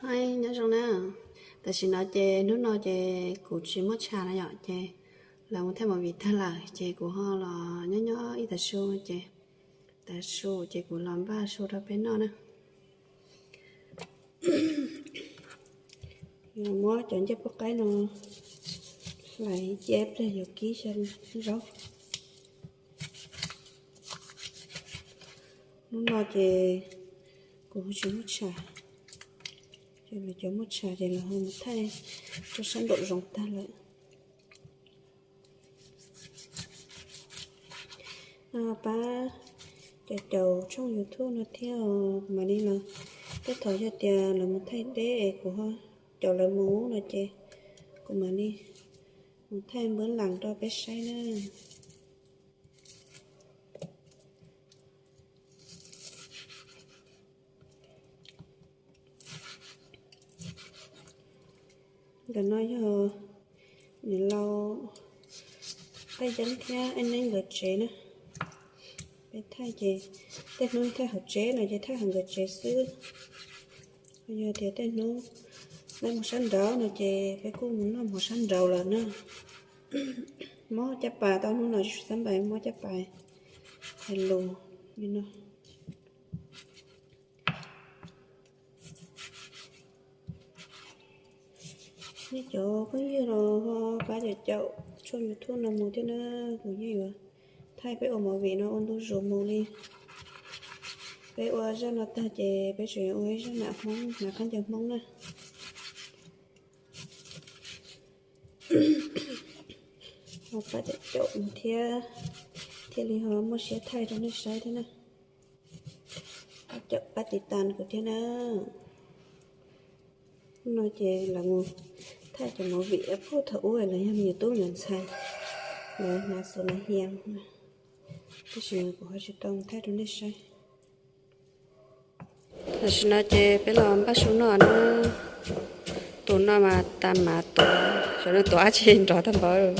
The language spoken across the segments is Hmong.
Hais nyob zoo na, tam sim no ces hnub no ces kuv tsis muaj tsham no yom, ces lawv mus thaij movie tag lawm ces kuv ho los nyob nyob ib tav su ces tav su ces kuv los npaj su rau peb noj na. Yuav muab cov ncej puab qaib no hlais cia ib pliag yuav kib xyaw zaub. Hnub no ces kuv tsis muaj tsham, ces lawv cov muaj tsham ces lawv ho mus thaij rau sab nraum zoov tag lawm. Pab caum caum tshooj YouTube no thiab, kuv mam li los. Tej thaum yog tias lawv mus thaij deb es kuv ho caum lawv mus no ces kuv mam li mus thaij npawb las rau peb saib na. Ntawm no yog niam laus Paj Yeeb thiab Ab Neeb nkawd tsev na. Peb thaij ces tej hnub thaij hauv tsev no ces thaij hauv nkawd tsev xwb. Yog tias tej hnub lawv mus sab nraud no ces peb kuj mus noj mov sab nraud lawm na. Mob caj pas tau hnub no tsis xav npais mob caj pas hais lus li no. Nej cov phooj ywg los ho pab caum caum tshooj YouTube no mus thiab na, kuv yeej yuav thaij peb ua movie no ua ntu zus mus li. Peb ua zaj no tag ces peb tseem ua ib zaj nam Hmoob, nam khaub ncaws Hmoob na. Ho pab caum caum mus thiab, thiaj li ho muaj siab thaij rau nej saib thiab na. Pab caum pab tiv tas kuv thiab na. Hnub no ces lawv mus thaij cov movie phuj thaum ub lawv yog me nyuam tub me nyuam ntxhais, lawv hnav xus hnav hias, tab sis kuv ho tsis tau thaij rau nej saib. Tam sim no ces peb los npaj su noj na. Tus no mas tas mas tuav, xyov nws tuav dab tsi nrov tag npaum.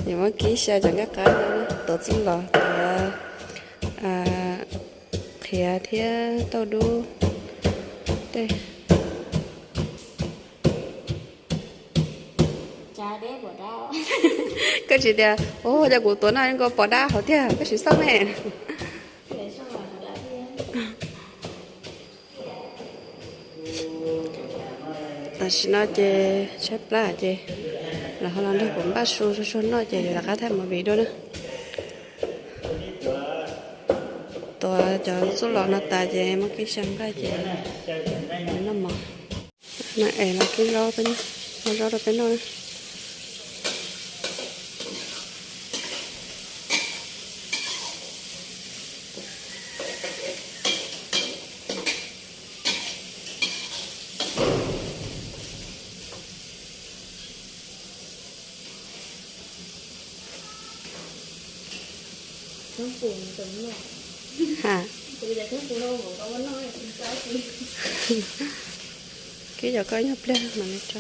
Yuav muab kib xyaw cov nqaij qab, tuav txuj lom, tuav qhiav thiab tauj dub tej. Koj tsis tias, ua cas kuv tuav no nkaus pom dab hauv tiag, koj tsis xauj me. Tam sim no ces tshaib plab ces lawv ho los nrog kuv npaj su tsuag tsuag noj ces yuav rov qab thaij movie dua na. Tuav cov txuj lom no tas ces muab kib xyaw nqaij ces noj mov. Nas es los kib zaub, zaub rau peb noj na. Ha, kib cov koj nyob pliag mam li tso.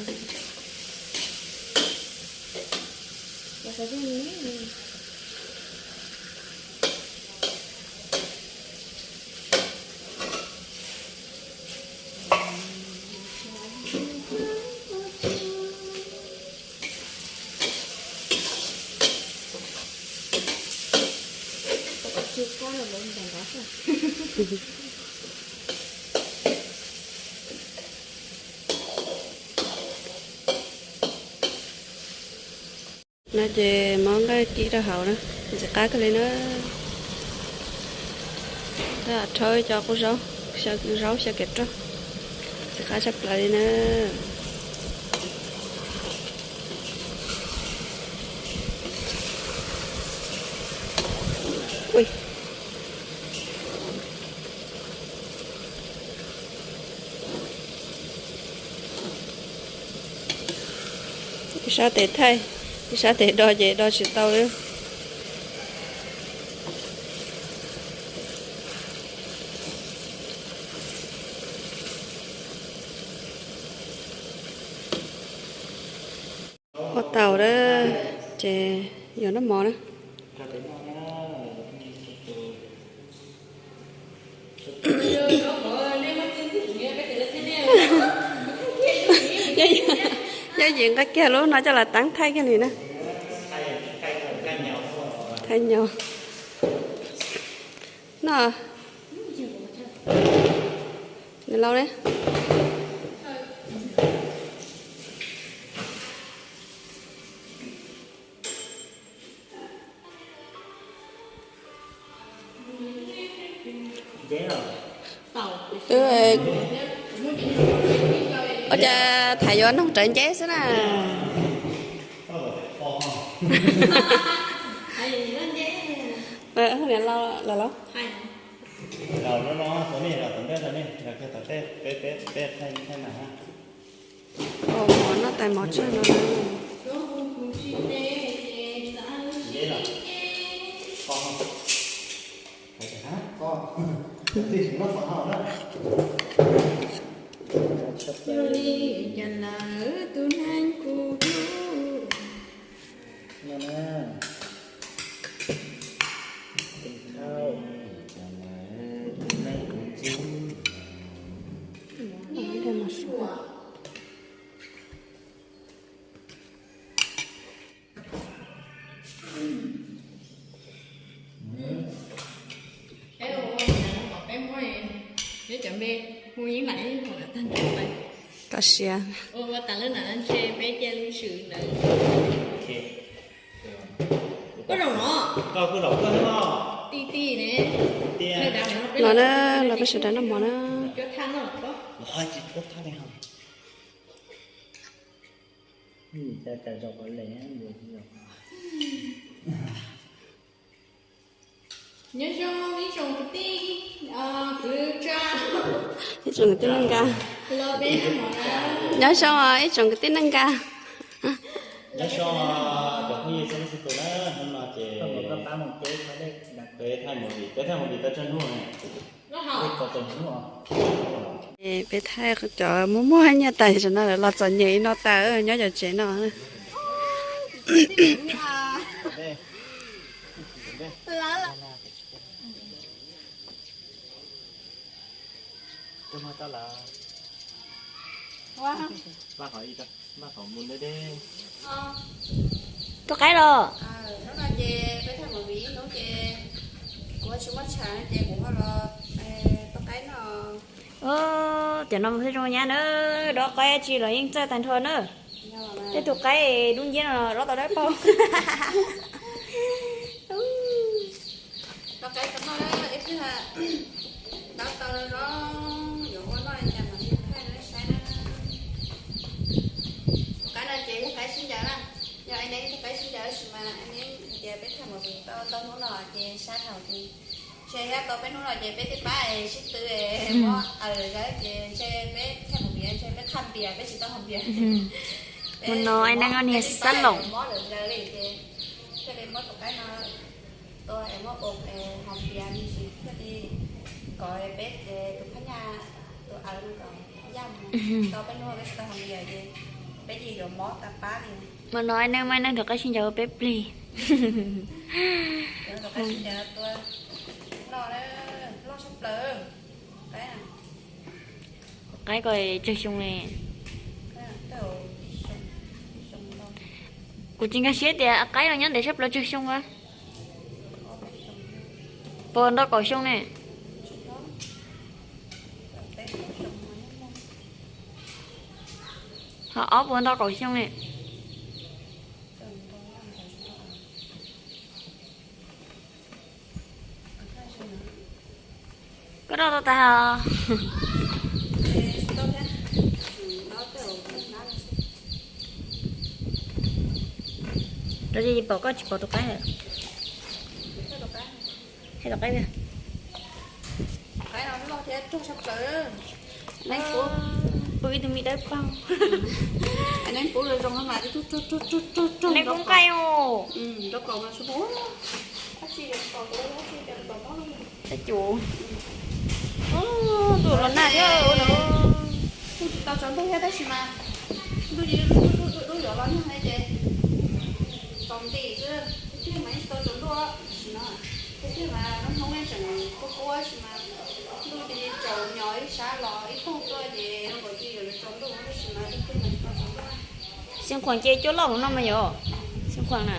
No ces muab nqaij kib rau hauv na, ntxim qab kawg li na. Rhaub cov qub zaub, zaub xyaw kev roj, ntxim qab tshaj plaws li na. Ib sab tes thaij, ib sab tes do ces do tsis tau li. Ua tau lawm ces yuav noj mov na. Ces nqa kiag lub no coj los teeb thaij kiag li na. Thaij nyo. No. Nws lauj ne. Twb, ua cas Thaiv yuav noog rawv nceb xwb na. Niam laus, laus laus. Mov noj tais mov tsawg no. Ua li cas lawm tus neeg kuv hlub. Koj siab. Los na, los peb sawv daws noj mov na. Nyob zoo ib tsoom kwv tij, kwv tij neej nka. Nyob zoo ib tsoom kwv tij neej nka. Nyob zoo cov phooj ywg txhua leej txhua tus na, hnub no ces peb thaij movie, peb thaij movie tau tsawg hnub ne? Peb thaij cov muaj muaj nyiaj tas tam no lawv los txom nyem li no tas nyob cov tsev no. Tua qaib los? Cov no mus xwb zoo nyab na, dob qaib tsi los yeej txawj tag nrho na. Tej tus qaib dub nciab no dob tau dawb paug. Tus qaib no ces yog qaib sib ncaws na, yog ai neb tus qaib sib ncaws tab sis mas ai neb hais tias peb thaij movie tau ntau hnub no ces sab dhau ces ntshe yog tau peb hnub no ces peb twb pab es sib tw es mob aws lawm ces ntshe peb thaij movie ntshe peb qhaj npias peb tsis tau haus npias. Mus no ai neeb niag xab loos mob lawm li ces thiaj li muab tus qaib no tua es muab ua haus npias me ntsis thiaj li kom peb tus phab nyaj tus aws no kom yaj mus. Tau peb hnub peb tsis tau haus npias ces peb yeej yuav mob tas pab li. Mus no ai neeb muab ai neeb tus qaib sib ncaws ua peb plig. Tus qaib sib ncaws tua loj, loj tshaj plaws. Qaib ko tsawg xyoo li? Kuv tsis nkag siab tias qaib no nyob ntev tshaj plaws tsawg xyoo a. Puas nto kaum xyoo ne? Ho ob puas nto kaum xyoo ne? Koj roj tau tas os. Rau pom koj tsis pom tus qaib lawm. Hais tus qaib tias, pw ib tug me dawb paug. Neeg kub nqaij os. Tab sis ntuj los nag thiab. Kuj tsis tau tsaus ntuj thiab tab sis mas ntuj ces dub dub dub dub yuav los nag ces tsaus nti xwb, tiag mas yeej tsis tau tsaus ntuj tab sis no, tiag mas hnub hnub tseem kub kub tab sis mas ntuj ces tsaus nyo ib sab los ib poog tuaj ces zoo nkaus li yuav tsaus ntuj tab sis mas tiag mas tsis tau tsaus ntuj. Xeev Khuam ces cua loj mus no mas yog Xeev Khuam na.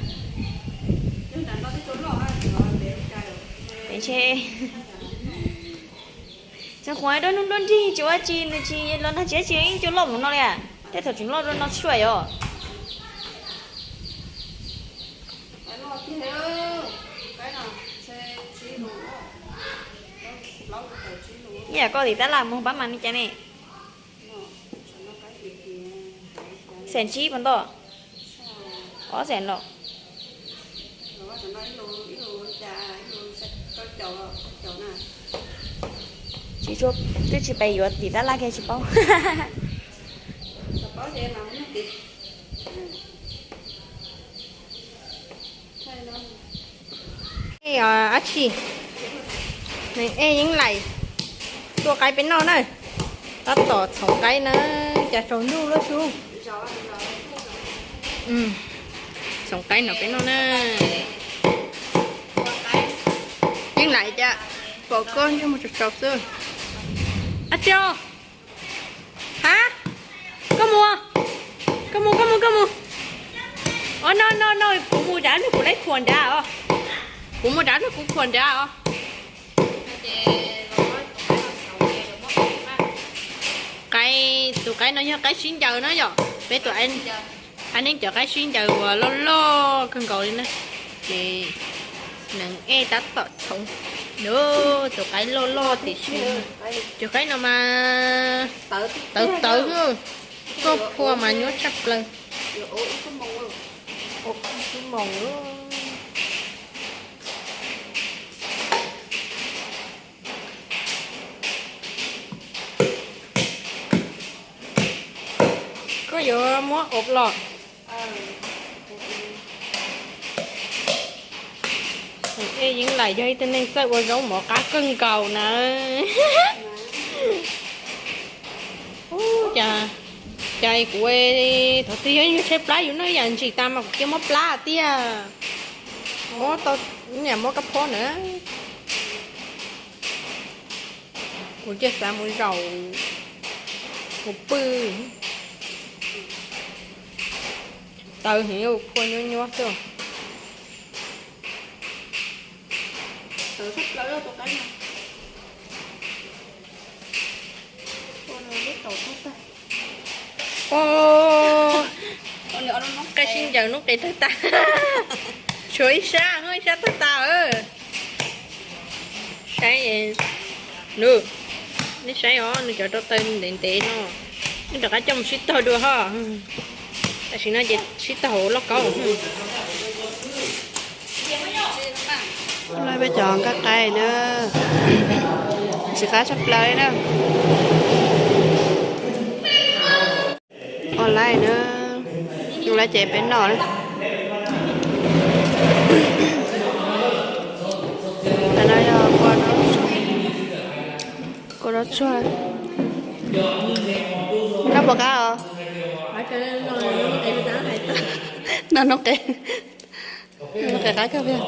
Ntshe Xeev Khuam dua hnub dua nrig tsis ua tsi, nws tsis los nag tsis tsis yeej cua loj mus no li. Tej thaum tseem loj dua no xwb yog. Ib yam koj tim tab laj mus pab mas li cas ne? Xees tsib puas ntau? Ob xees los? Tsis tshua, twb tsis pais yuav tim tab laj kiag tsis paub. Dab tsi? Neeg Ej Yeeb Laim tua qaib peb noj na. Tab tom txhoov qaib na, cas tsaus ntuj lub xyub. Txhoov qaib no peb noj na. Yeeb Laim cas pom koj ntsej muag tsaus tsaus xwb. Ab tsi os. Ha, koj mus, koj mus, koj mus, koj mus. Os no no no, kuv mus nrad, kuv laib khuam nrad os. Kuv mus nrad, kuv khuam nrad os. Qaib, tus qaib no yog qaib sib ncaws na yom, peb tus ab neeb cov qaib sib ncaws uas loj loj kawg nkaus li na. Ces Neeg Ej tab tom txhoov. Tus qaib loj loj tiam sis cov qaib no mas tawv tawv, koj phua mas nyuaj tshaj plaws. Koj yuav muab ov los. Ej Yeeb Laim yog ib tug neeg txawj ua zaub mov qab kawg nkaus na. Ub, cas, cas kuv thaum twg yog yus tshaib plab yus noj yam ntsim tas mas kuv cia muab plab tiag. Muab tau, niam muab kab phob na. Kuv cia xav mus zaum, mus pw. Tawv heev, phua nyuaj nyuaj xwb. Qaib sib ncaws noob qes tawg tas. Tshuav ib sab, ib sab tawg tas. Saib, nws, nej saib os, nws cov rau taw ntev ntev no, nej rov qab coj mus sib tog dua ho. Tam sim no ces sib tog hauv lauj kaub. Peb cov nqaij qaib na, ntxim qab tshaj plaws li na. Ua laib na, ua laib ces peb noj na. Qhov no yog kua noj tsuag, noj puas qab os? Noj noob qes, noob qes qab kawg thiab.